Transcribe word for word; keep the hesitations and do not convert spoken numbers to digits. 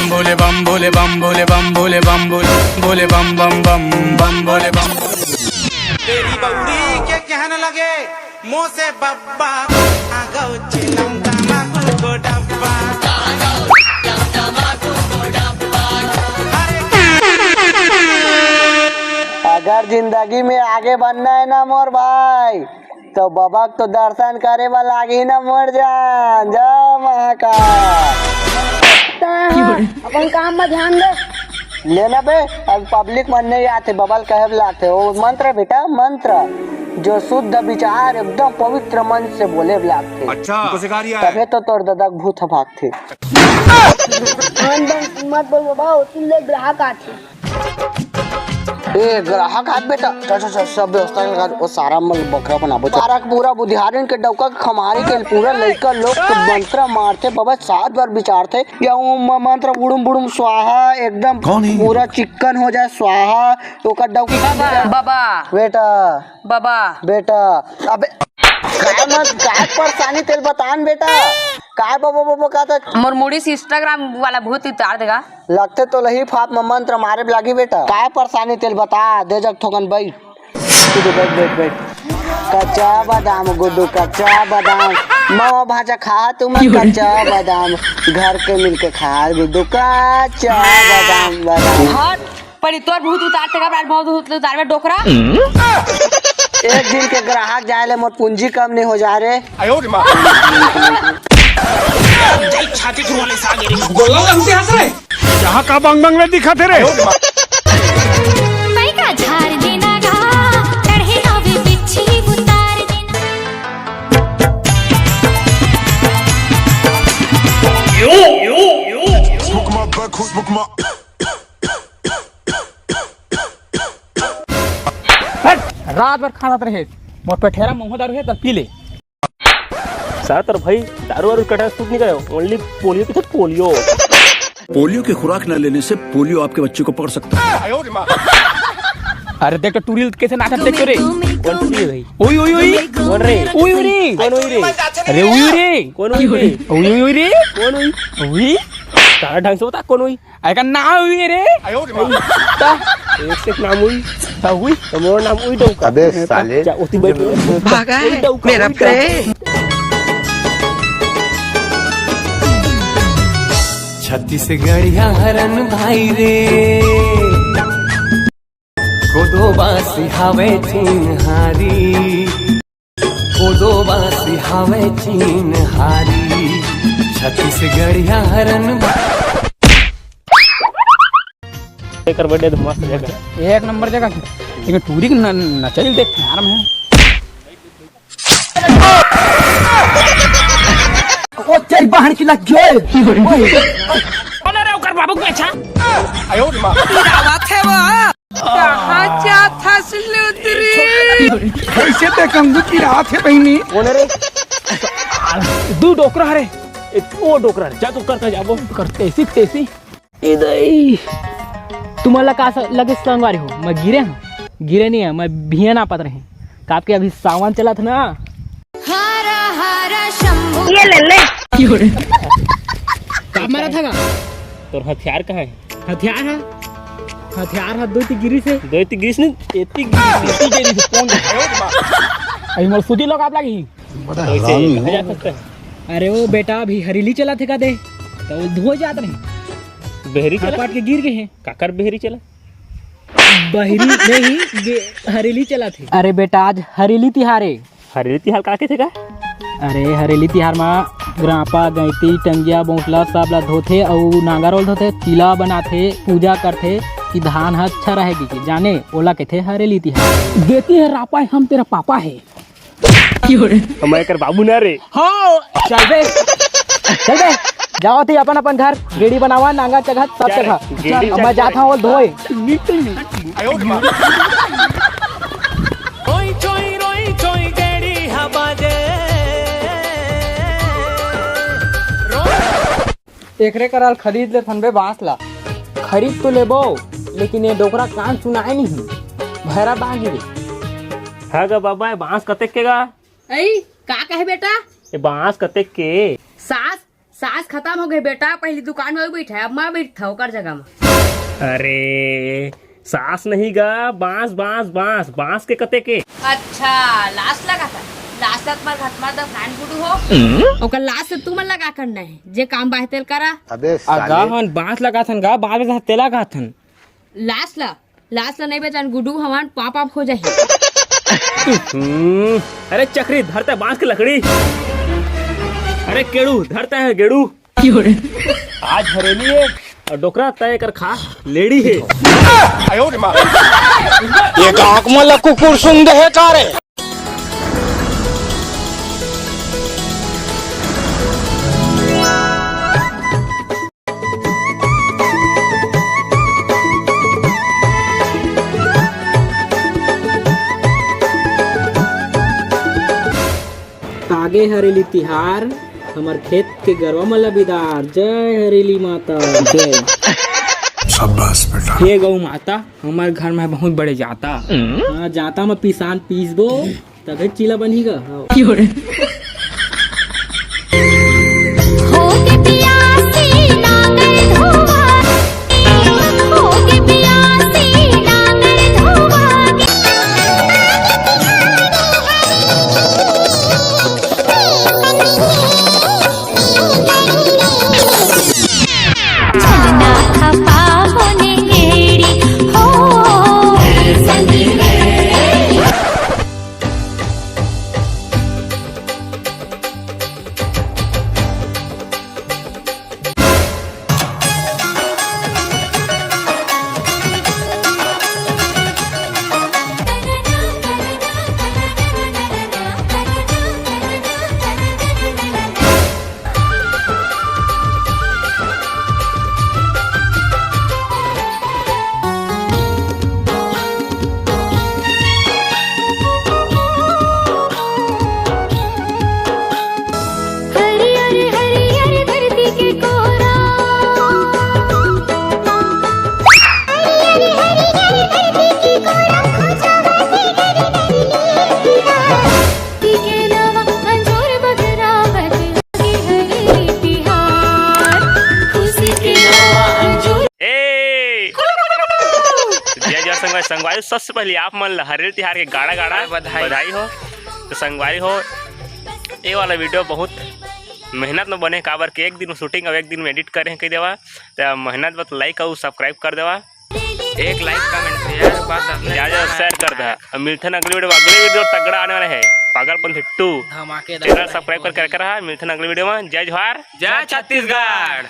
बोले बम, बोले बम, बोले बम, बोले बम, बोले, बोले बम, बम, बम, बम, बोले बम। तेरी बौरी के कहने लगे, मोसे बब्बा, आ गौ चिलम तमाकू को डब्बा। अरे अगर जिंदगी में आगे बढ़ना है ना मोर भाई, तो बबा के तो दर्शन करे बर लागही ना मोर जान। जय महाकाल। तैं अपन काम में ध्यान दे। लेना बे, अब पब्लिक मन नहीं आथे, बबा ल कहे बर लागथे। वो मंत्र बेटा, मंत्र, जो शुद्ध विचार, एकदम पवित्र मन से बोले बर लागथे। अच्छा, हमको सिखा रिया है। तभे तो तोर ददा के भूत ह भागथे। हाँ, बस मत बोल बाबा, वो तुम ले ग्राहक आथे। ए, ग्राहक आत बेटा, चल, चल, चल, सब व्यवस्था कर, वो सारा मन बखरा बनाबो। सारा के पूरा बुधियारिन के डौका के खम्हारी के पूरा लइका लोग के मंत्र मारथे, बाबा सात बार विचारथे, या वो म-, मंत्र उड़ुम बुड़ुम स्वाहा, एकदम कौन है ये पूरा लोग? चिक्कन हो जाए स्वाहा, ओकर डौकी बाबा, बाबा। बेटा, बाबा। बेटा, अबे, काय मत, काय परेशानी तेल बतान बेटा, काय बाबा, बाबा, का तो मोर मुड़ी से Instagram वाला भूत उतार देगा। लगथे तो लही फाप म मंत्र मारे बर लागी बेटा। काय परेशानी तेल बता दे जग थोकन बैठ। गुड्डू बैठ, बैठ, बैठ। कच्चा बादाम गुड्डू, कच्चा बादाम। मावा भाजा खा तुमन कच्चा बादाम। घर के मिलके खा गुड्डू कच्चा बादाम, बादाम। हट, पहले तोर भूत उतार, तेकर बाद भूत उतारबे डोकरा। एक दिन के ग्राहक जाए ले मोर पूंजी कम नहीं हो जाए रे। गोल्ला लगते हंस रहे। यहाँ का बंग बंग में दिखा थे रे। पैका झाड़ देना गा, चढ़े आवे बिच्छी उतार देना। Smoke my back, smoke my हट! रात भर खाना रहे, मोर पेठेरा महुआ दारू है, तब पी ले। साला तोर भाई दारू वारू कटा सूट नहीं करे, only पोलियो पीथे, पोलियो। पोलियो की खुराक न लेने से पोलियो आपके बच्चे को पकड़ सकता है। अरे देख तो टूरी कैसे नाचत देख तो रे। कौन टूरी है भाई? ओई, ओई, ओई। कौन रे? ओई, ओई रे। कौन ओई रे? अरे ओई रे। कौन ओई रे? ओई, ओई, ओई रे। कौन ओई? ओई। साला ढंग से बता कौन ओई? एकर नाम हुई रे। ता एक से एक नाम हुई। ता हुई? तो मोर नाम हुई डौका। अबे साले। जा, ओती बैठ। भागा है मेरा प्रेम। छत्तीसगढ़िया हरन भाई रे, कोदो बासी हावे चिन्हारी। कोदो बासी हावे चिन्हारी, छत्तीसगढ़िया हरन। एकर बर्थडे तो मस्त जगह। एक नंबर जगह। लेकिन टूरी के न-, नचैल देख यार मैं। ओ तेरी बहन की लग गई। बोलो रे, ओकर बाबू को अच्छा। कहाँ जात हस लुतरी? कैसे ते कंगू की रात है बहनी? कौन रे? दू डोकरा हरे। ए, ओ डोकरा हरे। जा तो करता जाबो। कर तेसी, तेसी। ए दई। तुमन ला का स-, लगे संगवारी हो? मैं गिरे हूँ? गिरे नहीं है, मैं भिया नापत रहे। काप के अभी सावन चलत ना। हरा हरा शंभू। ये ले ले। का मारा था का? तोर हथियार कहाँ है? हथियार है, हथियार है, दो ती गिरी से। दो ती गिरी से नहीं, एती गिरी से। एती गिरी से, कौन? अभी मोर सूदी लोग आप लगी। बड़ा वैसे हरामी हो। कहा जा सकता है। अरे ओ बेटा, अभी हरेली चला थे का दे, तो वो धो जात नहीं। बहरी चला? पाट के गिर गए हैं। काकर बहरी चला? बहरी नहीं, गे-, हरेली चला थे। अरे बेटा, आज हरेली तिहार है। हरेली तिहार का कथे का? अरे हरेली तिहार मा ग्रापा, गैती, टंगिया, बौसला सब ला धोथे अउ नांगर ओल धोथे, तिला बनाथे, पूजा करथे कि धान ह अच्छा रहे कहिके, जाने ओला कथे हरेली तिहार। देती है रापा, हम तेरा पापा है। मैं एकर बाबू ना रे। हाँ, चल बे, चल बे, जाओ ती अपन अपन घर, गेड़ी बनावा, नांगा चघत सब चल, चघा। गेड़ी अब मैं चल। जाता हूँ धोए। रोई चोई, रोई चोई, गेड़ी हा बाजे। एकरे कराल खरीद ले थन बे बांस ला। खरीद तो लेबो, लेकिन ये डोकरा कान सुनाए नहीं। भैरा बागी रे। हाँ गा बाबा, ये बांस कतेक के गा? ऐ, का कहे बेटा? ये बांस कतेक के? सास सास खतम हो गे बेटा, पहिली दुकान म बैठा, अब मैं बैठथंव ओकर जगह म। अरे, सास नहीं गा, बांस, बांस, बांस, बांस के कते के। अच्छा, लास लगाथस? लास ला तुम्हर घर तुम्हर दफनान गुडू हो। ओकर लास ला तुमन लगा करना हे, जे काम बांहे तेला करा। अबे अगा साले। हन बांस लगाथन गा, बांस लगाथन, तेला लगाथन। लास ला, लास ला नहीं बचान गुडू, हमन पाप पाप हो जाही। हम्म, अरे चकरी, धरते बांस के लकड़ी। अरे केड़ू, धरते हे गेड़ू। आज हरेली हे अउ डोकरा, तय कर खा लेड़ी हे। ये गाँव में कुकुर सुन दे हे का रे? तागे हरेली तिहार, हमर खेत के गरवा मन ल बिदार। जय हरेली माता, जय। शाबाश बेटा। हे गौ माता, हमर घर में बहुत बड़े जाता। हाँ, जाता में पिसान पीसबो, तभे चीला बनही गा। हाँ। होगे पियासी नांगर धोवा, होगे पियासी नांगर धोवा। चलना खपा होने गेड़ी हो। हरियर हरियर धरती के कोरा। हरियर हरियर धरती के कोरा, खोजा हसी गरी गरी। के नवा अंजोर बगरावत, हरी तिहार, खुशी के नवा अंजोर। ए! जय जय संगवारी, संगवारी, सबसे पहले आप मन ला हरेली तिहार के गाड़ा गाड़ा बधाई। बधाई हो। तो संगवारी हो, ये वाला वीडियो बहुत मेहनत में बने, काबर के एक दिन में शूटिंग अउ एक दिन में एडिट करे हैं कह देवा। तो मेहनत बत लाइक अउ सब्सक्राइब कर देवा। एक लाइक, कमेंट, शेयर, बस अपने जय जय, शेयर कर दे। अब मिलथन अगली वीडियो में, अगली वीडियो तगड़ा आने वाला है, पागलपंथी टू। धमाकेदार। चैनल सब्सक्राइब करके रखा रहा, मिलथन अगली वीडियो में। जय जोहार, जय छत्तीसगढ़।